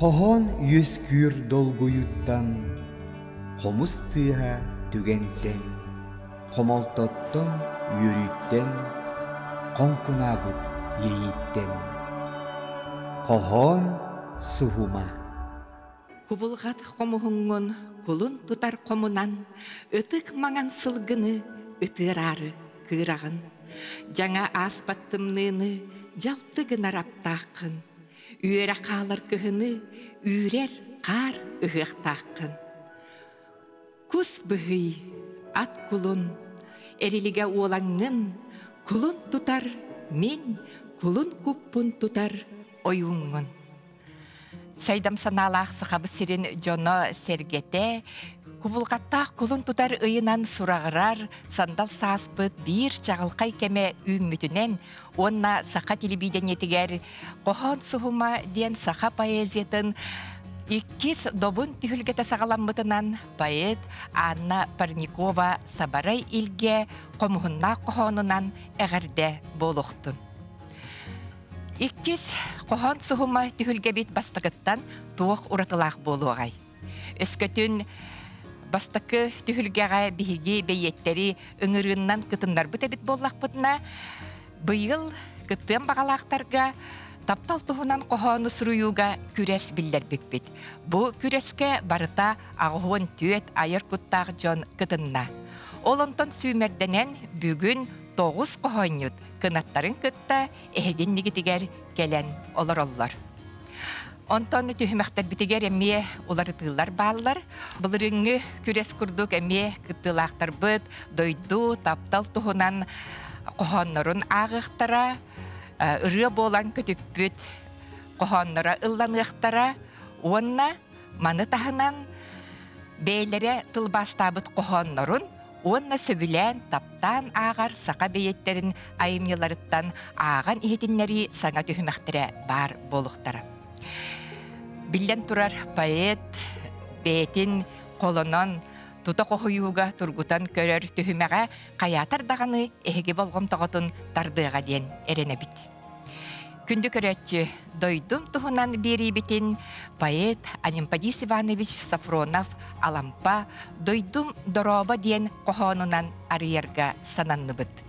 Хоһоон үөскүүр долгуйуттан, хомус тыаһа түгэнтэн, хомолтоттон, үөрүүттэн, хоҥкунаабыт иэйииттэн. Хоһоон суһума. Кубулҕат хомуһуҥҥун кулун тутар хомунан, ытык маҥан сылгыны ытыараары кыыраҕын. Дьаҥа ааспат тымныыны дьалты гынар аптааххын. Үөрэ хаалар кыһыны үүрэр хаар ыһыахтааххын. Кус быһый, ат кулун, эрилигэ уолаҥҥын кулун тутар мин кулун куппун тутар ойууҥҥун. Сайдам санаалаах Сахабыт сирин дьоно-сэргэтэ кубулҕаттаах кулун тутар ыйынан сураҕырар сандал сааспыт биир чаҕылхай кэмэ үүммүтүнэн уонна саха телевидениетигэр «Хоһоон суһума» диэн саха поэзиятын иккис добун түһүлгэтэ саҕаламмытынан поэт Анна Парникова «Сабарай илгэ» хомуһуннаах хоһоонунан эҕэрдэ буолуохтун. Иккис хоһоон суһума түһүлгэбит бастакыттан туох уратылаах буолуоҕай? Өскөтүн бастакы түһүлгэҕэ биһиги бэйиэттэри ыҥырыыннан кытыннарбыт эбит буоллахпытына, быйыл кыттыан баҕалаахтарга таптал туһунан хоһоону суруйууга күрэс биллэрбиппит. Бу күрэскэ барыта 84 айар куттаах дьон кытынна. Ол онтон сүүмэрдэнэн бүгүн 9 хоһоонньут кынаттарын кытта эһигиннигитигэр кэлэн олороллор. Онтон түһүмэхтэрбитигэр эмиэ уларытыылар бааллар. Былырыыҥҥы күрэс курдук эмиэ кыттыылаахтарбыт дойду, таптал туһунан хоһооннорун ааҕыахтара, ырыа буолан көтүппүт хоһоонноро ылланыахтара уонна маны таһынан бэйэлэрэ тылбаастаабыт хоһооннорун уонна сөбүлээн, таптаан ааҕар саха бэйиэттэрин айымньыларыттан ааҕан иһитиннэрии саҥа түһүмэхтэрэ баар буолуохтара. Биллэн турар, поэт бэйэтин холонон тута хоһуйууга тургутан көрөр түһүмэҕэ хайаатар даҕаны эһиги болҕомтоҕутун тардыаҕа диэн эрэнэбит. Күндү көрөөччү, дойдум туһунан биэриибитин поэт Анемподист Иванович Софронов Алампа «Дойдум дорообо» диэн хоһоонунан арыйарга сананныбыт.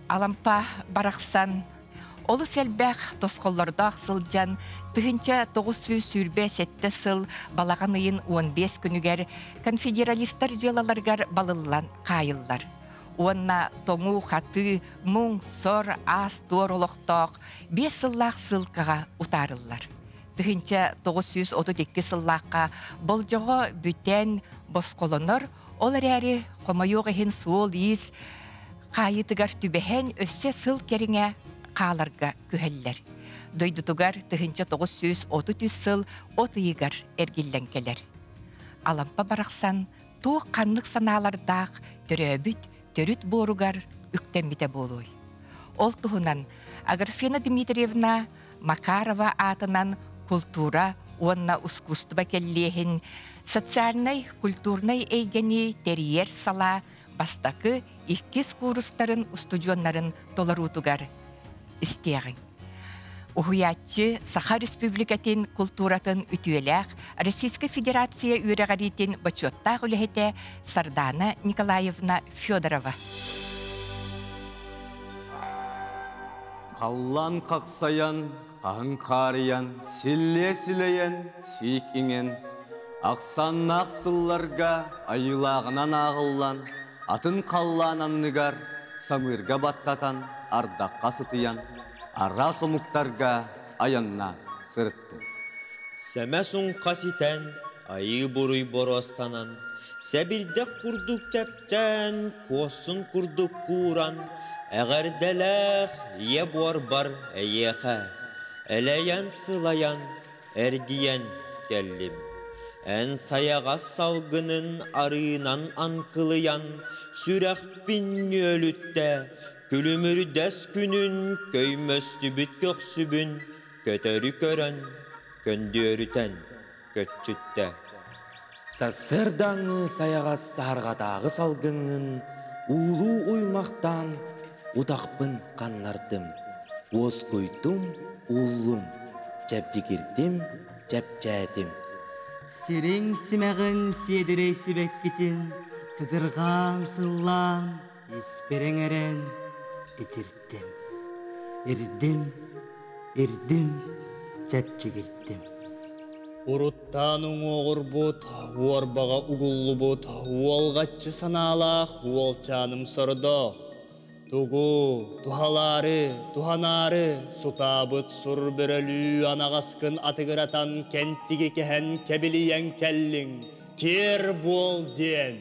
Алампа барахсан олус элбэх тосхоллордоох сылдьан 1927 сыл балаҕан ыйын 15 күнүгэр конфедералистар дьыалаларыгар балыллан хаайыллар. уонна тоҥуу-хатыы, муҥ-сор, аас-туор олохтоох 5 сыллаах ссылкаҕа утаарыллар. 1932 сыллаахха болдьоҕо бүтэн босхолонор, ол эрээри хомойуох иһин суол-иис хаайыытыгар түбэһэн өссө сыл кэриҥэ хааларга күһэллэр. Дойдутугар 1933 сыл от ыйыгар эргиллэн кэлэр. Алампа барахсан туох ханнык санаалардаах төрөөбүт төрүт буоругар үктэммитэ буолуой? Ол туһунан Аграфена Дмитриевна Макарова аатынан култуура уонна ускуустуба кэллиэһин социальнай культурнай эйгэни тэрийэр салаа бастакы иккис куурустарын устудьуоннарын толоруутугар истиэҕиҥ. Уһуйааччы Саха Республикатын култууратын үтүөлээх Российскай Федерация үөрэҕириитин бочуоттаах үлэһитэ Сардана Николаевна Федорова. Халлаан хахсайан, хаһыҥ хаарыйан, силлиэ силэйэн, сиик иҥэн, ахсааннаах сылларга айыылааҕынан ааҕыллан, атын халлаан анныгар самыырга баттатан, ардахха сытыйан, араас омуктарга айаннаан сырыттым. Сэмэ суҥха ситэн, айыы-буруй боруостанан, сэбирдэх курдук чэпчээн, куоссун курдук кууран, эҕэрдэлээх ийэ буорбар эйиэхэ, элэйэн-сылайан, эргийэн кэллим. Эн сайаҕас салгынын арыынан аҥкылыйан, сүрэхпин нүөлүттэ, күлүмүрдэс күнүн көймөстүбүт көхсүбүн көтөрү көрөн, көндүөрүтэн көччүттэ. Сарсыардааҥҥы сайаҕас саһарҕатааҕы салгыҥҥын уулуу уймахтаан утахпын ханнардым, уоскуйдум, ууллум, чэбдигирдим, чэпчээтим. Сириҥ симэҕин сиэдэрэй сибэккитин сытырҕаан сыллаан испэр эҥэрэн итирдим. Ирдим, ирдим, чэпчигирдим. Уруттаан уҥуоҕурбут, уорбаҕа угуллубут уолҕаччы санаалаах уолчааным сордоох. Тугу, туһалаары, туһанаары, сутаабыт сур бөрөлүү анаҕаскын атыгыратан кэнтиги кэһэн кэбилийэн кэллиҥ, киэр буол диэн.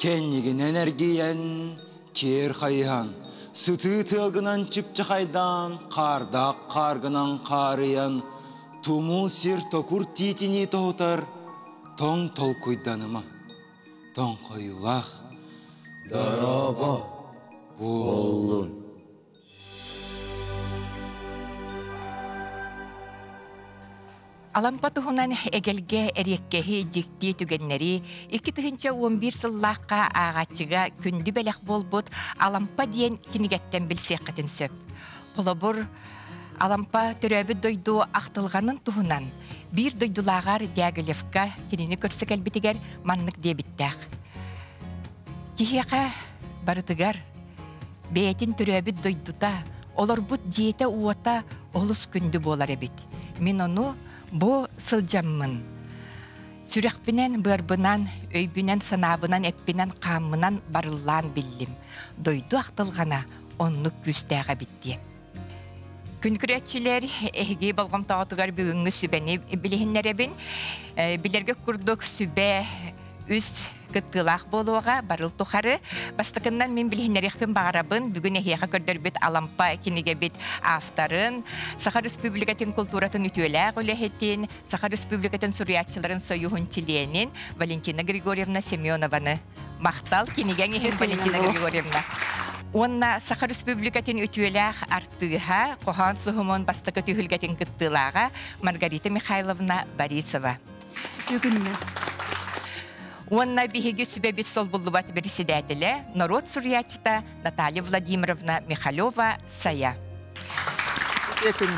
Кэннигинэн эргийэн, киэр хайыһан, сытыы тыалгынан чыпчахайдаан, хаардаах хааргынан хаарыйан, тумул сир токур тиитинии тоһутар, тоҥ толкуйданыма, тоҥхойуулаах дорообо буоллун. Алампа туһунан эгэлгэ эриэккэһи дьикти түгэннэри 2011 сыллаахха ааҕааччыга күндү бэлэх буолбут Алампа диэн кинигэттэн билсиэххитин сөп. Холобур, Алампа төрөөбүт дойду ахтылҕанын туһунан биир дойдулааҕар Дягилевка кинини көрсө кэлбитигэр маннык диэбиттээх. Киһиэхэ барытыгар бэйэтин төрөөбүт дойдута, олорбут дьиэтэ-уота олус күндү буолар эбит. Мин ону бу сылдьаммын сүрэхпинэн, быарбынан, өйбүнэн, санаабынан, эппинэн, хааммынан барыллаан биллим. Дойду ахтылҕана оннук күүстээх эбит диэн. Күн көрөөччүлэр, эһиги болҕомтоҕутугар бүгүҥҥү сүбэни билиһиннэрэбин. Билэргэ курдук сүбэ үс кыттыылаах буолуоҕа барыл тухары. Бастакыннан мин билиһиннэриэхпин баҕарабын. Бүгүн эһиэхэ көрдөрбүт Алампа кинигэбит авторын, Саха Республикатын култууратын үтүөлээх үлэһитин, Саха Республикатын суруйааччыларын союһун чилиэнин Валентина Григорьевна Семенованы Махтал кинигэҥ иһин Валентина Григорьевна. Уонна Саха Республикатын үтүөлээх артыыһа, хоһоон суһумун бастакы түһүлгэтин кыттыылааҕа Маргарита Михайловна Борисова. Үтүө Уонна биһиги сүбэбит солбуллубат председателэ, норуот суруйааччыта Наталья Владимировна Михалева Сайа. Үтүө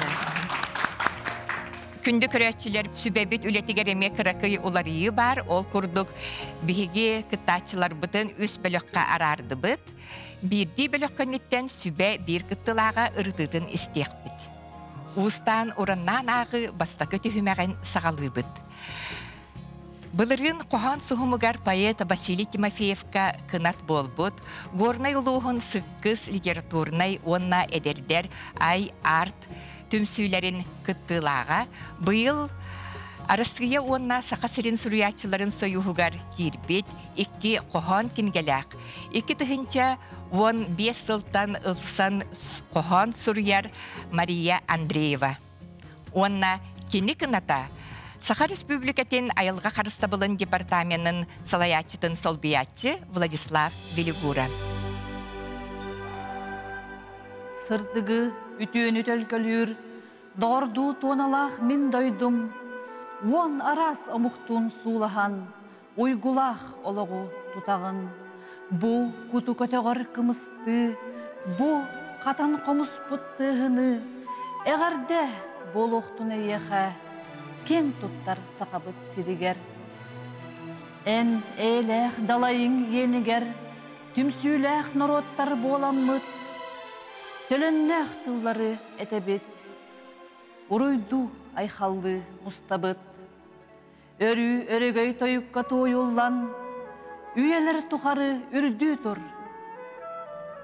Күндү көрөөччүлэр, сүбэбит үлэтигэр эмиэ кыракый уларыйыы баар. Ол курдук биһиги кыттааччыларбытын үс бөлөххө араардыбыт. Биирдии бөлөх кэнниттэн сүбэ биир кыттылааҕа ырытыытын истиэхпит. Уустаан ураннаан ааҕыы бастакы түһүмэҕин саҕалыыбыт. Былырыын хоһоон суһумугар поэт Василий Тимофеевка кынат буолбут Горнай улууһун Сыккыс литературнай уонна эдэрдэр Ай-Арт түмсүүлэрин кыттыылааҕа быйыл Арассыыйа уонна Саха сирин суруйааччыларын сойууһугар киирбит икки хоһоон кинигэлээх 2015 сылтан ылсан хоһоон суруйар Мария Андреева. Уонна кини кыната Саха Республикатын айылҕа харыстабылын департаменын салайааччытын солбуйааччы Владислав Велигура. Сырдыгы үтүөнү төлкөлүүр, доҕордуу туоналаах мин дойдум, уон араас омуктуун суулаһан, уйгулаах олоҕу тутаҕын. Бу куту көтөҕөр кымыстыы, бу хатан хомуспут тыаһыныы, эҕэрдэ буолуохтун эйиэхэ, киэҥ туттар сахабыт сиригэр. Эн эйэлээх далайыҥ иэнигэр түмсүүлээх норуоттар буоламмыт, төлөннөөх тыллары этэбит, уруйдуу айхаллыы мустабыт. Өрүү өрөгөй тойукка туойуллан, үйэлэр тухары үрдүү тур.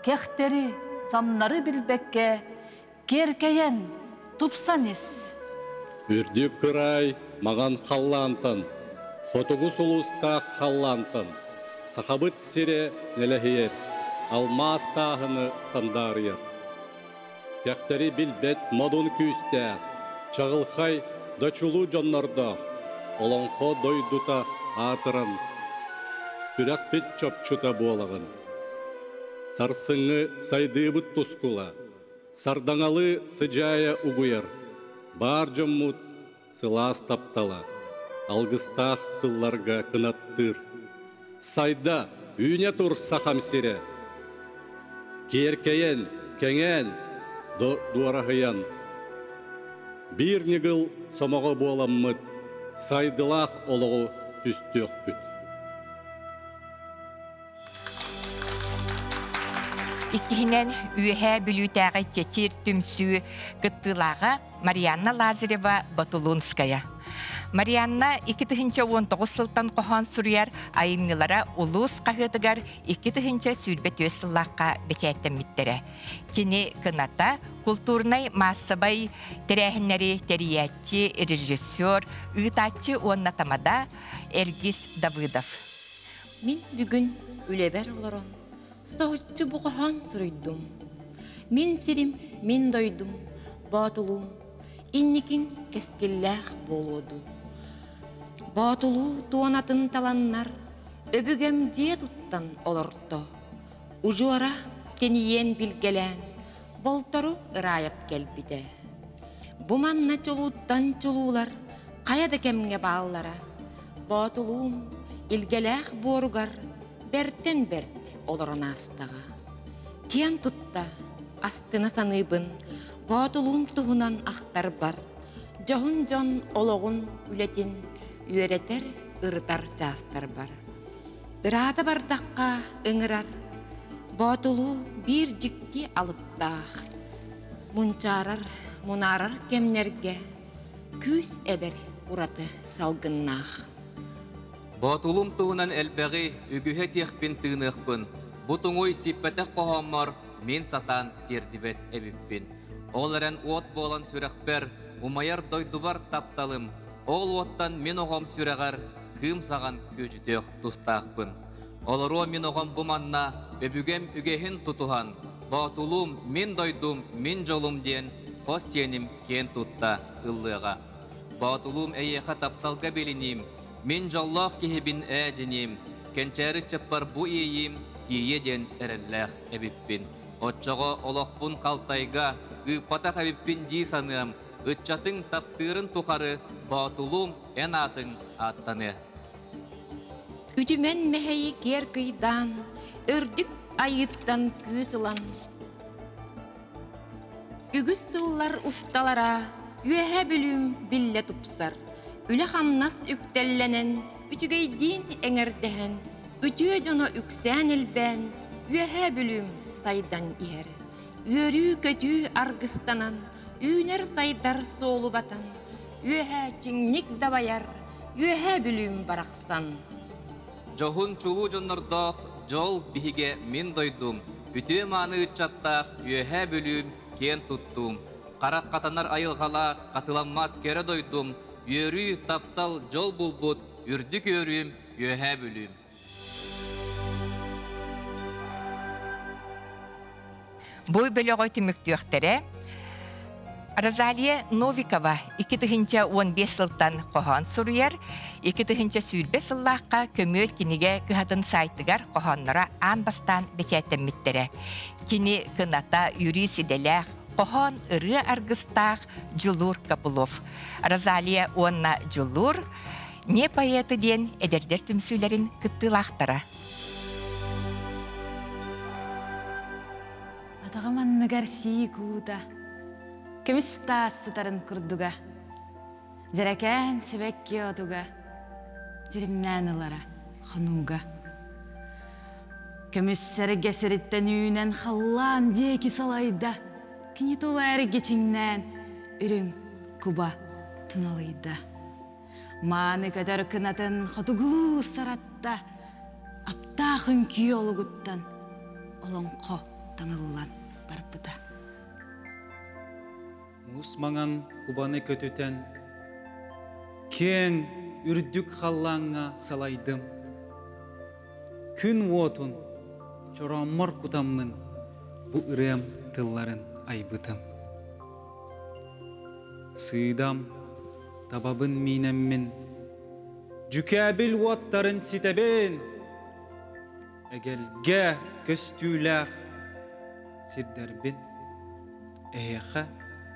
Кэхтэри, самнары билбэккэ, киэркэйэн, тупсан ис. Үрдүк кыраай маҕан халлаантан, хотугу сулустаах халлаантан, Сахабыт сирэ нэлэһийэр, алмаас тааһыны сандаарыйар. Кэхтэри билбэт модун күүстээх, чаҕылхай да чулуу дьоннордоох Олоҥхо дойдута аатыран, сүрэхпит чопчута буолаҕын. Сарсыҥҥы сайдыыбыт тускула, сардаҥалыы сыдьаайа угуйар, баар дьоммут сылаас таптала, алгыстаах тылларга кынаттыыр. Сайда, үүнэ тур Сахам сирэ! Киэркэйэн, кэҥээн, дуораһыйан, биир ньыгыл сомоҕо буоламмыт, сайдылаах олоҕу түстүөхпүт. Иккиһинэн Үөһээ Бүлүүтээҕи Чэчир түмсүү кыттыылааҕа Марианна Лазарева Ботулунская. Марианна 2019 сылтан хоһоон суруйар айымньылара улуус хаһыатыгар 2024 сыллаахха бэчээттэммиттэрэ. Кини кыната култуурнай маассабай тэрээһиннэри тэрийээччи, режиссер, ыытааччы уонна тамада Эргис Давыдов. Мин бүгүн үлэбэр олорон соһуччу бу хоһоон суруйдум. Мин сирим, мин дойдум, Боотулуум, инникиҥ кэскиллээх буолуо дуу. Боотулуу туонатын таланнар, өбүгэм дьиэ туттан олорто. Удьуора кэнийиэн билгэлээн, болтору ыраайап кэлбитэ. Бу манна чулууттан чулуулар хайа да кэмҥэ бааллара. Боотулуум илгэлээх буоругар бэртэн бэрт олорон аастаҕа. Киэн тутта, астына саныыбын, Боотулуум туһунан ахтарбар, дьоһун дьон олоҕун үлэтин үөрэтэр, ырытар чаастарбар. Ыраата бардахха ыҥырар, Боотулуу биир дьикти алыптаах, мунчаарар, мунаарар кэмнэргэ күүс эбэр ураты салгыннаах. Боотулум туһунан элбэҕи үгүһэ тиэхпин тыыныахпын, бу туҥуй сиппэтэх хоһооммор мин сатаан тиэрдибэт эбиппин. Ол эрэн уот буолан сүрэхпэр, умайар дойдубар тапталым, ол уоттан мин оҕом сүрэҕэр кыым саҕан күөдьүтүөх тустаахпын. Олоруо мин оҕом бу манна, өбүгэм үгэһин тутуһан, Боотулуум, мин дойдум, мин дьолум диэн хос сиэним киэн тутта ыллыаҕа. Боотулуум эйиэхэ тапталга билиниим, мин дьоллоох киһибин ээ дьиниим, кэнчээри ыччаппар бу иэйиим тиийиэ диэн эрэллээх эбиппин. Оччоҕо олохпун халтайга ыыппатах эбиппин дии саныам, ыччатыҥ таптыырын тухары Боотулуум эн аатыҥ ааттаныа. Үтүмэн мэһэйи киэр кыйдаан, үрдүк айыыттан күүс ылан, Үгүс сыллар усталара Үөһээ Бүлүүм биллэ тупсар, үлэ-хамнас үктэллэнэн, үчүгэйдиин эҥэрдэһэн, үтүө дьоно үксээн элбээн, Үөһээ Бүлүүм сайдан иһэр. Үөрүү-көтүү аргыстанан, үүнэр-сайдар суолу батан, үөһээ чиҥник дабайар, Үөһээ Бүлүүм барахсан. Дьоһун чулуу дьоннордоох дьол биһигэ мин дойдум, үтүө-мааны ыччаттаах Үөһээ Бүлүүм киэн туттуум, харах хатанар айылҕалаах хатыламмат кэрэ дойдум, үөрүү, таптал, дьол булбут үрдүк үөрүүм Үөһээ Бүлүүм. Бу бөлөҕү түмүктүөхтэрэ Розалия Новикова 2015 сылтан хоһоон суруйар, 2020 сыллаахха Көмүөл кинигэ кыһатын сайтыгар хоһоонноро аан бастаан бэчээттэммиттэрэ. Кини кыната юрист идэлээх, хоһоон ырыа аргыстаах Дьулуур Копылов. Розалия уонна Дьулуур не поэты диэн эдэрдэр түмсүүлэрин кыттыылаахтара. Атаҕым анныгар сиик уута, көмүс таас сытарын курдуга, дьэрэкээн сибэкки отуга, дьиримнээн ылара хонууга. Көмүс сэргэ сириттэн үүнэн халлаан диэки салайда, кини тула эргэ чиҥнээн үрүҥ куба туналыйда. Мааны көтөр кынатын хотугулуу саратта, аптаах үҥкүү олугуттан олоҥхо таҥыллан барбыта. Муус маҥан кубаны көтүтэн, киэҥ үрдүк халлааҥҥа салайдым. Күн уотун чорооммор кутаммын бу ырыам тылларын айбытым. Сыыдам, табабын миинэммин, дьүкээбил уоттарын ситэбин, эгэлгэ көстүүлээх сирдэрбин эһиэхэ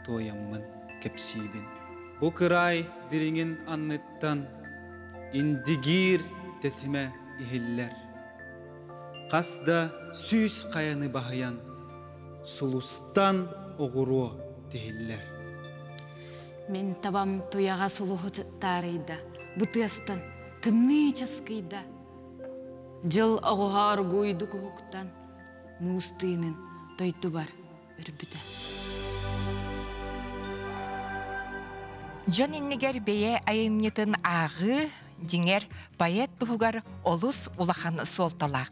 туойаммын кэпсиибин. Бу кыраай дириҥин анныттан индигиир тэтимэ иһиллэр. Хас да сүүс хайаны баһыйан сулустан оҕуруо тиһиллэр. Мин табам туйаҕа сулуһу таарыйда. Бу тыастан тымныы часкыйда. Дьыл оҕуһа оргууйдук уһуктан, муус тыынын дойдубар үрбүтэ. Дьон иннигэр бэйэ айымньытын ааҕыы, дьиҥэр, поэт туһугар олус улахан суолталаах.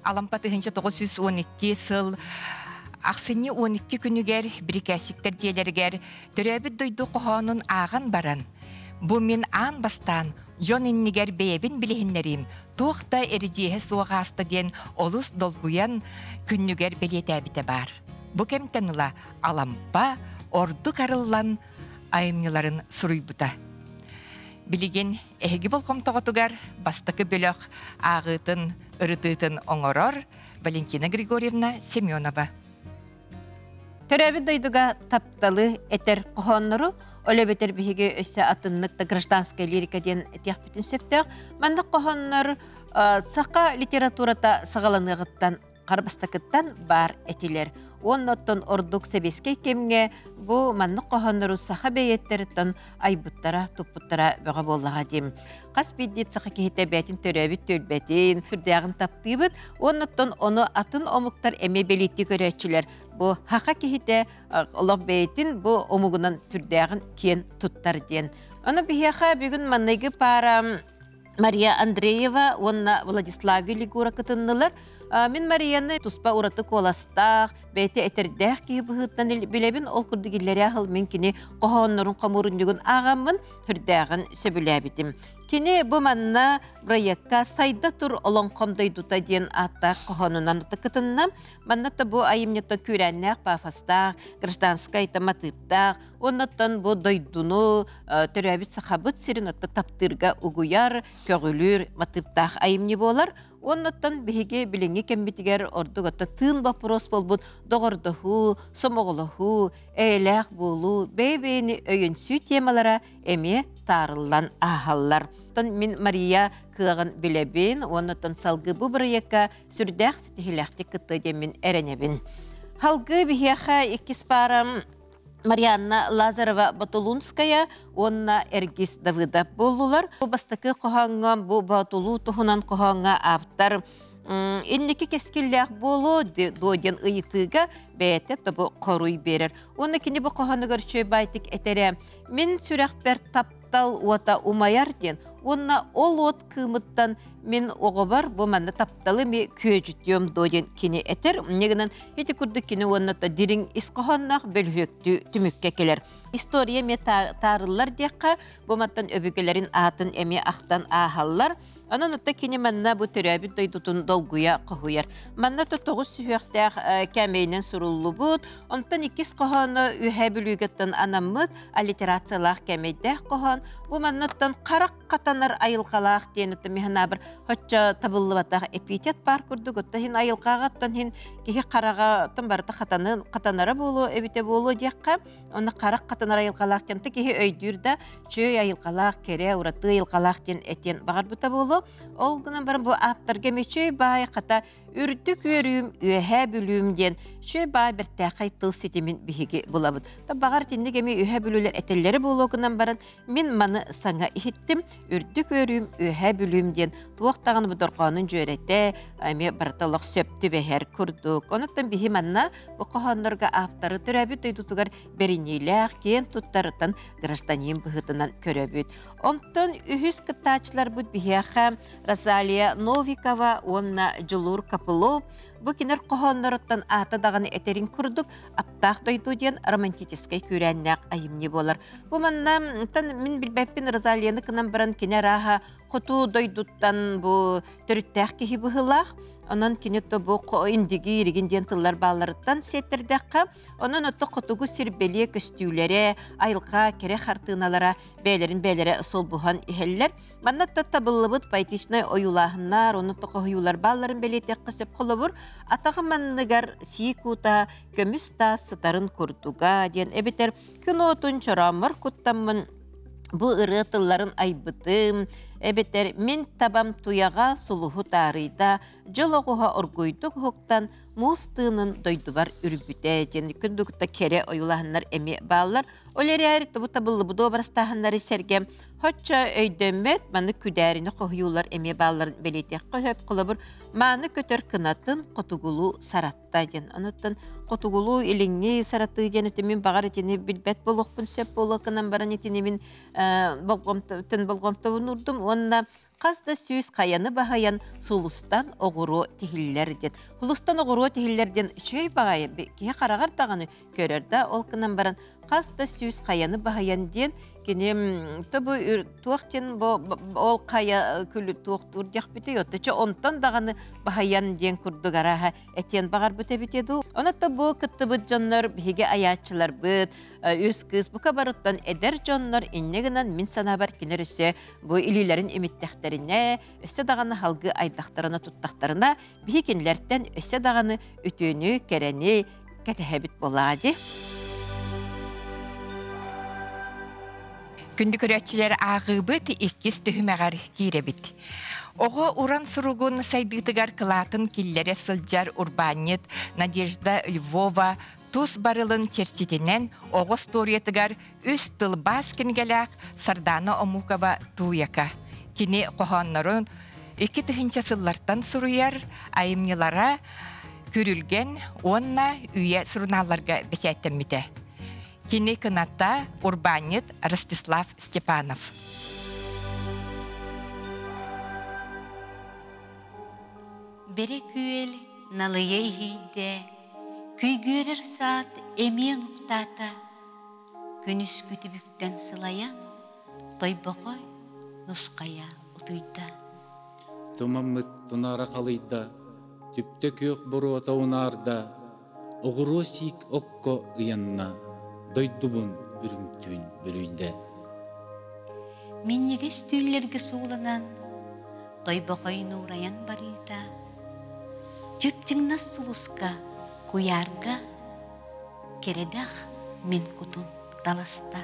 Алампа 1912 сыл ахсынньы 12 күнүгэр бирикээччиктэр дьиэлэригэр төрөөбүт дойду хоһоонун ааҕан баран, бу мин аан бастаан дьон иннигэр бэйэбин билиһиннэриим туох да эридьиэһэ суох ааста диэн олус долгуйан күннүгэр бэлиэтээбитэ баар. Бу кэмтэн ыла Алампа ордук арыллан айымньыларын суруйбута. Билигин эһиги болҕомтоҕутугар бастакы бөлөх ааҕыытын, ырытыытын оҥорор Валентина Григорьевна Семенова. Төрөөбүт дойдуга тапталы этэр хоһооннору ол эбэтэр биһиги өссө атыннык да гражданская лирика диэн этиэхпитин сөптөөх. Маннык хоһооннор саха литературата саҕаланыаҕыттан харбастакыттан баар этилэр. Уонна оттон ордук сэбиэскэй кэмҥэ бу маннык хоһооннору саха бэйэттэриттэн айбыттара, туппуттара бөҕө буоллаҕа диим. Хас биирдии саха киһитэ бэйэтин төрөөбүт түөлбэтин, сүрдээҕин таптыыбыт. Уонна оттон ону атын омуктар эмиэ бэлиэтии көрөөччүлэр. Бу саха киһитэ олох бэйэтин бу омугунан түрдээҕин киэн туттар диэн. Ону биһиэхэ бүгүн манныгы паара Мария Андреева уонна Владислав Велигура кытыннылар. Мин Марияны туспа ураты куоластаах, бэйэтэ этэрдээх киһи быһыытынан билэбин. Ол курдук иллэрээ сыл мин кини хоһооннорун хомуурунньугун ааҕаммын сүрдээҕин сөбүлээбитим. Кини бу манна проекка «Сайда тур олоҥхом дойдута» диэн ааттаах хоһоонунан кытынна. Манна да бу айымньыта күүрээннээх пафостаах, гражданскай матыыптаах, Оннуттан бу дойдуну төрөөбүт сахабыт сирин отто таптыырга угуйар, көҕүлүүр матыыптаах айымньы буолар. Оннуттан биһиги билиҥҥи кэммитигэр ордук отто тыын боппуруос буолбут доҕордоһуу, сомоҕолоһуу, эйэлээх буолуу, бэйэ-бэйэни өйөнсүү темалара эмиэ таарыллан ааһаллар. Оттон мин Мария кыаҕын билэбин, уоннуттан салгыы бу бырайыакка сүрдээх ситиһиилээхтик кыттыа диэммин эрэнэбин. Халгыы биһиэхэ иккис паарам Марианна Лазарова Ботулунская уонна Эргис Давыдов буоллулар. Бу бастакы хоһооҥҥо бу Боотулуу туһунан хоһооҥҥо автор инники кэскиллээх буолуо дуо диэн ыйытыыга бэйэтэ тобу хоруй биэрэр. Уонна кини бу хоһоонугар үчүгэй баайтык этэрэ «Мин сүрэхпэр таптал уота умайар» диэн уонна ол уот кыымыттан мин оҕобор бу манна тапталы ми күөдьүтүөм дуо диэн кини этэр. Инньэ гынан Ити курдук кини уонна дириҥ ис хоһоонноох бөлүһүөктүү түмүккэ кэлэр. История эмиэ таарыллар диэххэ, бу мантан өбүгэлэрин аатын эмиэ ахтан ааһаллар. Онон отто кини манна бу төрөөбүт дойдутун долгуйа хоһуйар. Манна то тоҕус сүһүөхтээх кээмэйинэн суруллубут, онтон иккис хоһооно Үөһээ Бүлүүгэттэн анаммыт аллитерациялаах кээмэйдээх хоһоон. Бу маннаттан харах хатанар айылҕалаах диэн оттон мин санаабар хоччо табыллыбатах эпитет баар курдук оттон иһин айылҕаҕа оттон иһин киһи хараҕа оттон барыта хатанын хатанара буолуо эбитэ буолуо диэххэ онно харах хатанар айылҕалаах диэн киһи өйдүүр да чүөй айылҕалаах кэрэ ураты айылҕалаах диэн этиэн баҕарбыта буолуо ол гынан баран бу ааптарга эмиэ чүөй баай хата Үрдүк үөрүүм, Үөһээ Бүлүүм диэн үчүгэй баай бэртээхэй тыл ситимин биһиги булабыт. Баҕар итинник эмиэ Үөһээ Бүлүүлэр этэллэрэ буолуо гынан баран, мин маны саҥа иһиттим. Үрдүк үөрүүм, Үөһээ Бүлүүм диэн туох даҕаны бу дорҕоонун дьүөрэтэ эмиэ барыта олох сөп түбэһэр курдук. Онуттан биһи манна бу хоһооннорго авторы төрөөбүт дойдутугар бэриниилээх, киэн туттарыттан гражданин быһыытынан көрөбүт. Онтон үһүс кыттааччыларбыт биһиэхэ Розалия Новикова уонна Дьулуур Копылов бу кинилэр хоһоонноруттан аата даҕаны этэрин курдук «Аптаах дойду» диэн романтическай күүрээннээх айымньы буолар. Бу манна мин билбэппин Розалияны гынан баран кини арааһа хоту дойдуттан бу төрүттээх киһи быһыылаах. Онон кини то бу индиги иригин диэн тыллар баалларыттан сиэттэрдэххэ, онон отто хотугу сир бэлиэ көстүүлэрэ, айылҕа кэрэ хартыыналара бэйэлэрин бэйэлэрэ солбуһан иһэллэр. Манна табыллыбыт поэтичнай ойуулааһыннар, ону хоһуйуулар баалларын бэлиэтиэххэ сөп холобур, атаҕы манныгар сиик уута көмүс таас сытарын курдуга диэн эбэтэр күн уотун чорооммор куттаммын бу ырыа тылларын айбытым, Эбэтэр мин табам туйаҕа сулуһу таарыйда, дьыл оҕуһа оргуйдук уһуктан, муус тыынын дойдубар үрбүтэ диэн күндүкта кэрэ ойуулааһыннар эмиэ бааллар. Ол эрээри тобу табыллыбыт уобарастааһыннары сэргэ хоччо өйдөммөт маннык күдээрини хоһуйуулар эмиэ баалларын бэлиэтиэххэ сөп. Холобур, мааны көтөр кынатын хотугулуу саратта диэн. Онуттан хотугулуу илиҥҥи саратыы диэн мин баҕар итини билбэт буолуохпун сөп буолуо гынан баран итини мин болҕомтобун уурдум уонна хас да сүүс хайаны баһыйан сулустан оҕуруо тиһиллэр диэн. Сулустан оҕуруо тиһиллэр диэн үчүгэй баҕайы киһи хараҕар даҕаны көрөр да ол гынан баран хас да сүүс хайаны баһыйан диэн кини тобу туох диэн бу ол хайа күлү туохтуур диэхпитий отточо онтон даҕаны баһыйан диэн курдук арааһа этиэн баҕарбыт эбитэ дуу. Онон бу кыттыбыт дьоннор биһиги айааччыларбыт үс кыыс бука барыттан эдэр дьоннор инньэ гынан мин санаабар кинилэр өссө бу илиилэрин имиттэхтэринэ өссө даҕаны халгы айдахтарына туттахтарына биһи кинилэртэн өссө даҕаны үтүөнү кэрэни кэтэһэбит буоллаҕа дии. Күндү көрөөччүлэр ааҕыыбыт иккис түһүмэҕэр киирэбит. Оҕо уран суругун сайдыытыгар кылаатын киллэрэ сылдьар урбаанньыт Надежда Львова тус барылын чэрчитинэн оҕо остуоруйатыгар үс тылбаас кинигэлээх Сардаана Омукова Тууйака. Кини хоһооннорун 2000 сыллартан суруйар айымньылара Күрүлгэн уонна Үйэ сурунаалларга бэчээттэммитэ. Кини кыната урбаанньыт Ростислав Степанов. Бэрэ күөл налыйа иһийдэ, Күйгүөрэр саат эмиэ нуктаата, Күнүскү түбүктэн сылайан, Тойбохой нусхайа утуйда. Тумаммыт тунаара халыйда, Түптэ күөх буруота унаарда, Оҕуруо сиик окко ыйанна, Дойдубун үрүҥтүүн бүрүйдэ. Минньигэс түүллэргэ сууланан, Тойбохой нуурайан барыыта, Чыпчыҥнас сулуска, куйаарга Кэрэдэх мин кутум таласта.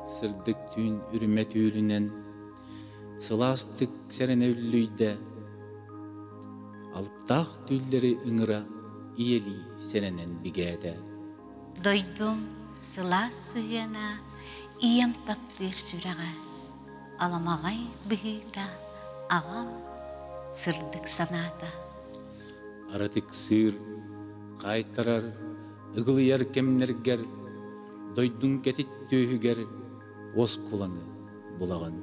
Сырдык түүн үрүмэ түүлүнэн Сылаастык сэрэнэ үллүйдэ, Алыптаах түүллэри ыҥыра Ийэлии сэрэнэн бигээтэ. Дойдум сылаас сыһыана Ийэм таптыыр сүрэҕэ, Аламаҕай быһыыта Аҕам сырдык санаата. Аратык сыыр, хаайтарар, ыгылыйар кэмнэргэр Дойдуҥ кэтит түөһүгэр уоскулаҥы булаҕын.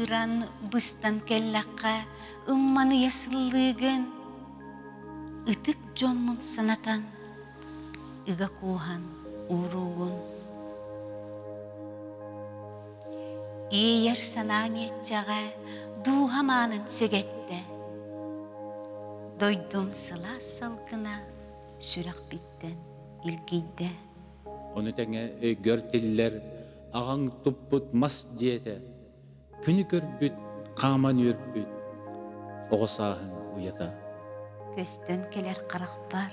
Ыран быстан кэллэххэ ымманыйа сыллыыгын, Ытык дьоммун санатан, ыга кууһан ууруугун. Иэйэр санаа миэччэҕэ дууһам аанын сэгэттэ. Дойдум сылаас салгына сүрэхпиттэн илгийдэ. Ону тэҥэ өйгөр тиллэр аҕаҥ туппут мас дьиэтэ, күнү көрбүт, хааман үөрбүт оҕо сааһыҥ уйата. Көстөн кэлэр харахпар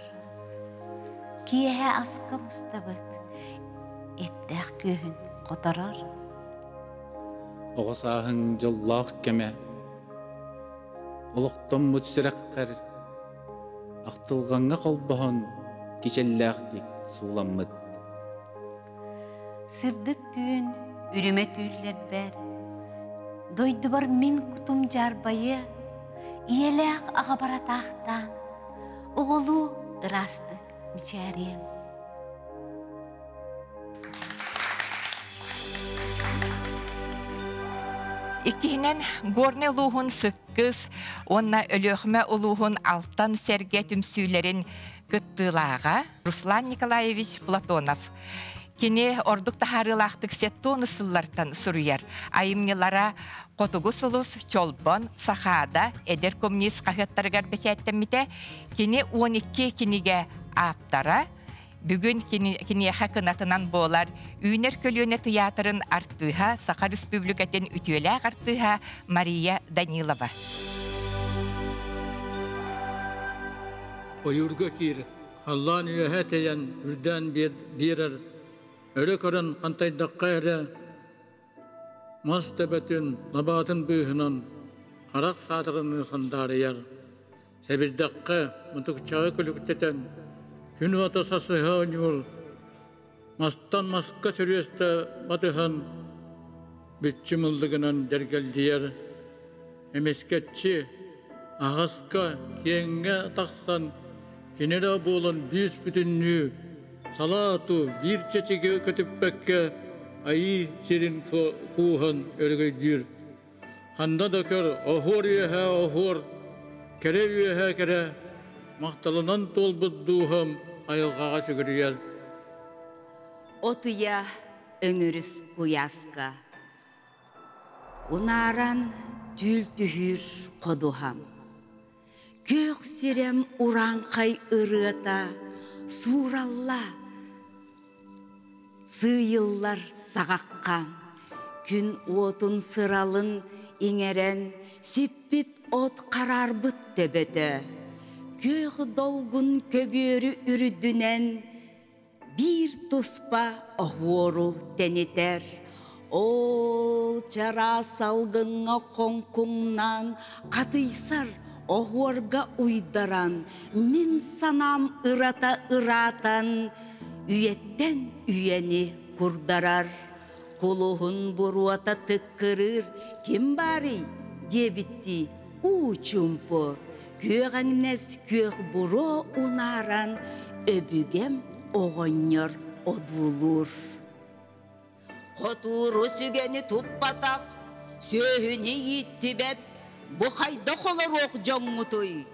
киэһэ аска мустабыт, эттээх күөһүн хоторор. Оҕо сааһыҥ дьоллоох кэмэ, олохтоммут сүрэххэр ахтылҕаҥҥа холбоһон кичэллээхтик сууламмыт. Сырдык түүн үрүмэ түүллэрбэр дойдубар мин кутум дьаарбайыа, ийэлээх аҕабар атаахтаан, оҕолуу ыраастык мичээриэм. Иккиһинэн, Горнай улууһун Сыккыс уонна Өлүөхүмэ улууһун Алтан Сэргэ түмсүүлэрин кыттыылааҕа Руслан Николаевич Платонов. Кини ордук таһаарыылаахтык сеттоны сыллартан суруйар. Айымньылара Хотугу сулус, Чолбон, Сахаада, Эдэр коммунист хаһыаттарыгар бэчээттэммитэ. Кини 12 кинигэ ааптара. Бүгүн киниэхэ кынатынан буолар Үүнэр көлүөнэ тыйаатырын артыыһа, Саха Республикатын үтүөлээх артыыһа Мария Данилова. Ойуурга киир, халлаан үөһэ тэйэн, үрдээн биэрэр, өрө көрөн хантайдахха эрэ. Мас төбөтүн лабаатын быыһынан харах саатарыныы сандаарыйар. Сэбирдэххэ мутукчаҕы күлүктэтэн, күн уота сасыһа оонньуур. Мастан маска сөрүөстэ батыһан, бүччүм ыллыгынан дьэргэлдьийэр. Эмискэччи аһаска, киэҥҥэ тахсан, кини эрэ буолан бүүс-бүтүннүү салаату биир чэчиги көтүппэккэ айыы сирин кууһан өрөгөйдүүр. Ханна да көр, оһуор үөһэ оһуор, кэрэ үөһэ кэрэ, махталынан туолбут дууһам айылҕаҕа сүгүрүйэр. От ыйа өҥүрүс куйааска Унааран түүл түһүүр ходуһам Күөх сирэм урааҥхай ырыата сууралла сыыйыллар саҕахха Күн уотун сыралын иҥэрэн сиппит от хараарбыт төбөтө Күөх долгун көбүөрү үрдүнэн биир туспа оһуору тэнитэр. Ол чараас салгыҥҥа хоҥкуҥнаан хатыйсар оһуорга уйдаран, мин санаам ырата ыраатан, үйэттэн үйэни курдарар. Кулуһун буруота тыккырыыр ким баарый диэбиттии уу чуумпу, күөҕэҥнэс күөх буруо унааран өбүгэм оҕонньор одуулуур. Хотууру сүгэни туппатах, сүөһүнү ииттибэт, бу хайдах олоруох дьоҥҥутуй?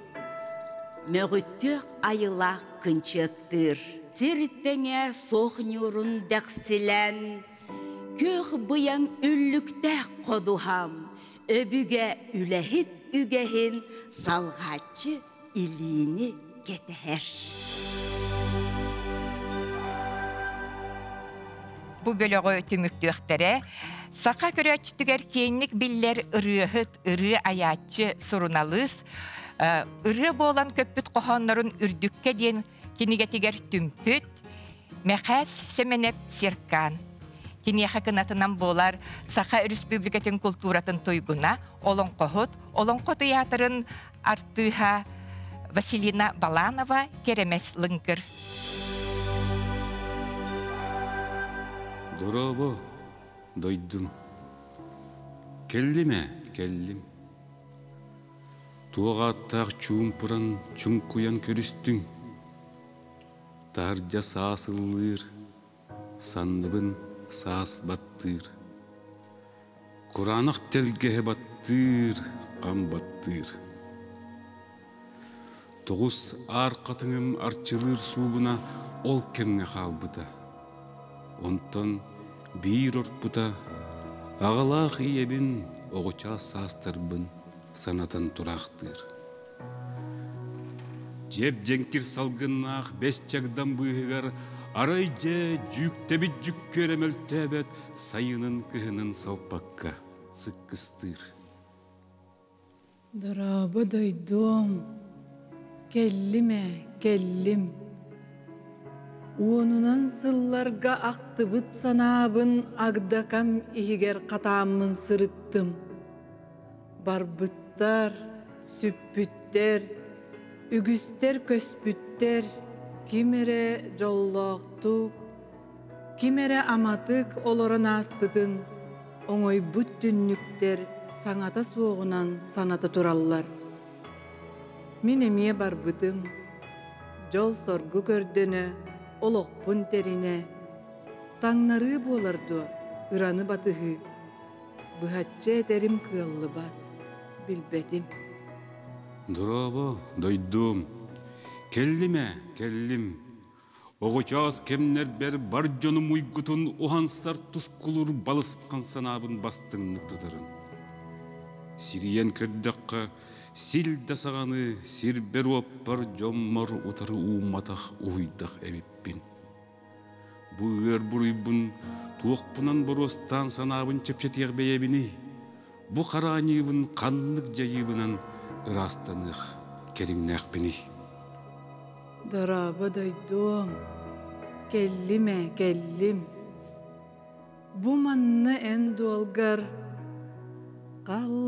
Мөҕүттүөх айылаах кынчыаттыыр. Сир тэҥэ суох ньуурун дэхсилээн, күөх быйаҥ үллүктээх ходуһам, өбүгэ үлэһит үгэһин салҕааччы илиини кэтэһэр. Бу бөлөҕү түмүктүөхтэрэ саха көрөөччүтүгэр киэҥник биллэр ырыаһыт, ырыа айааччы, суруналыыс, ырыа буолан көппүт хоһооннорун үрдүккэ диэн кинигэтигэр түмпүт Мэхээс Сэмэнэп Серкан. Киниэхэ кынатынан буолар Саха Өрөспүүбүлүкэтин култууратын туйгуна, олоҥхоһут, Олоҥхо тыйаатырын артыыһа Василина Баланова Кэрэмэс Лыҥкыр. Дорообо, дойдум. Кэллим ээ, кэллим. Туох ааттаах чуумпуран, чуҥкуйан көрүстүҥ? Таһырдьа саас ыллыыр, санныбын саас баттыыр. Кураанах тэлгэһэ баттыыр, хам баттыыр. Тоҕус аар хатыҥым арчылыыр суугуна ол кэмҥэ хаалбыта. Онтон биир орпута аҕалаах ийэбин оҕочоос саастарбын санатан тураахтыыр. Дьиэп-дьэҥкир салгыннаах бэс чагдам быыһыгар арай дьэ дьүүктэбит дьүккүөрэ мөлтөөбөт сайынын-кыһынын салпакка сыккыстыыр. Дорообо дойдуом, кэллим ээ, кэллим. Уонунан сылларга ахтыбыт санаабын агдакам иһигэр хатааммын сырыттым. Барбыттар, сүппүттэр, үгүстэр көспүттэр, ким эрэ дьоллоохтук, ким эрэ аматык олорон ааспытын оҥойбут түннүктэр саҥата суоҕунан саната тураллар. Мин эмиэ барбытым, дьол-соргу көрдөнө, олохпун тэринэ, таҥнарыы буолар дуо, ыраны батыһыы Быһаччы этэрим кыаллыбат, билбэтим. Дорообо, дойдум. Кэллим ээ, кэллим. Оҕочоос кэмнэрбэр бар дьонум уйгутун уһансар тускулуур балысхан санаабын бастыҥнык тутарым. Сирийэн көрдөххө, сил да саҕаны сирбэр-уоппар дьоммор утары уумматах уһуйдах эбиппин. Бу ыар буруйбун туохпунан боруостаан санаабын чэпчэтиэх бэйэбиний? Бу хара аньыыбын ханнык дьайыыбынан ыраастаныах кэриҥнээхпиний? Дорообо дойдуом, кэллим ээ, кэллим. Бу манна эн дуолгар Халлааныҥ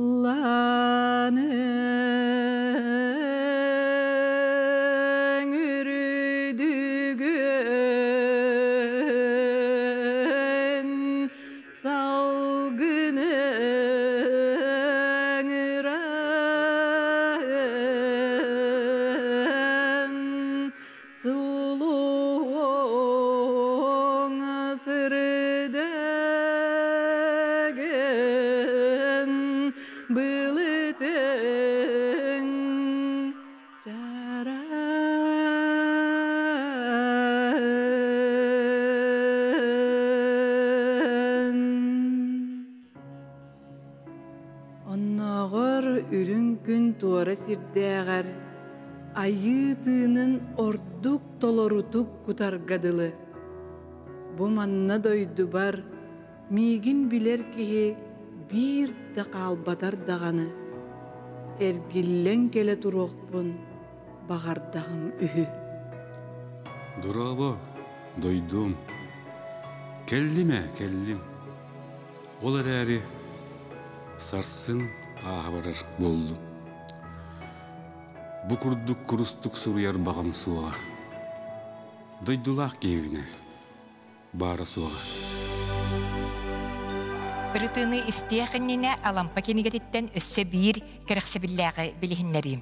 үрдүгүн салгыныҥ ыраһын Сулуоҥ сырдыгын былытыҥ чараһын. Оннооҕор үрүҥ күн туора сирдээҕэр айыы тыынын ордук толорутук кутарга дылы. Бу манна дойдубар миигин билэр киһи биир да хаалбатар даҕаны, эргиллэн кэлэ туруохпун баҕардаҕым үһү. Дорообо, дойдум. Кэллим ээ, кэллим. Ол эрээри сарсын ааһа барар буоллум. Бу курдук курустук суруйар баҕам суоҕа. Дойдулаах киһибинэ баара суоҕа. Ырытыыны истиэх иннинэ Алампа кинигэтиттэн өссө биир кэрэхсэбиллээҕи билиһиннэриим.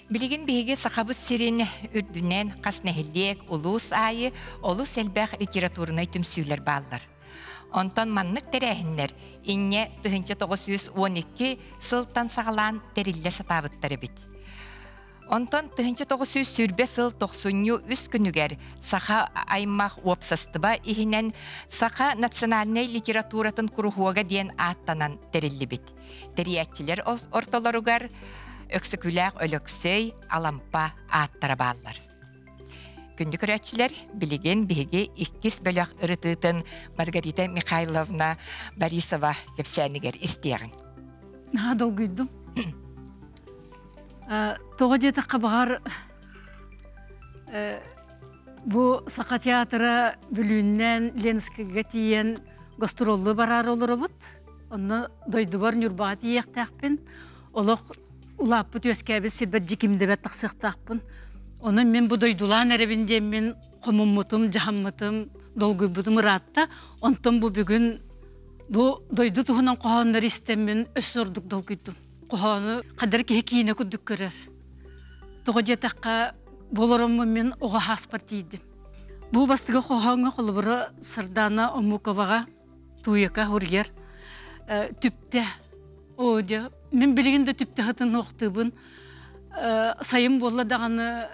Билигин биһиги Сахабыт сирин үрдүнэн хас нэһилиэк, улуус аайы олус элбэх литературнай түмсүүлэр бааллар. Онтон маннык тэрээһиннэр инньэ 1912 сылтан саҕалаан тэриллэ сатаабыттар эбит. Онтон 1920 сыл тохсунньу үс күнүгэр саха аймах уопсастыба иһинэн Саха национальнай литературатын куруһуога диэн ааттанан тэриллибит. Тэрийээччилэр ортолоругар Өксөкүлээх Өлөксөй, Алампа ааттара бааллар. Күндү көрөөччүлэр, билигин биһиги иккис бөлөх ырытыытын Маргарита Михайловна Борисова кэпсээнигэр истиэҕиҥ. Наһаа долгуйдум. Тоҕо диэтэххэ баҕар бу Саха театра Бүлүүннэн Ленскэйгэ тиийэн гастроллуу бараары олоробут. Онно дойдубар Ньурбаҕа тиийиэхтээхпин. Олох улааппыт үөскээбит сирбэр дьикимдэбэт тахсыахтаахпын. Онон мин бу дойдулаан эрэбин диэммин хомуммутум, дьаһаммытым, долгуйбутум ыраатта. Онтон бу бүгүн бу дойду туһунан хоһооннору истэммин өссө ордук долгуйдум. Хоһоону хадыр киһи киинэ курдук көрөр. Тоҕо диэтэххэ, бу олороммун мин оҕо ааспар тиийдим. Бу бастакы хоһооҥҥо холобура Сардаана Омуковаҕа Туйака Хурьер түптэ Оо дьэ, мин билигин да түптэ хытын охтуубун. Сайын буолла даҕаны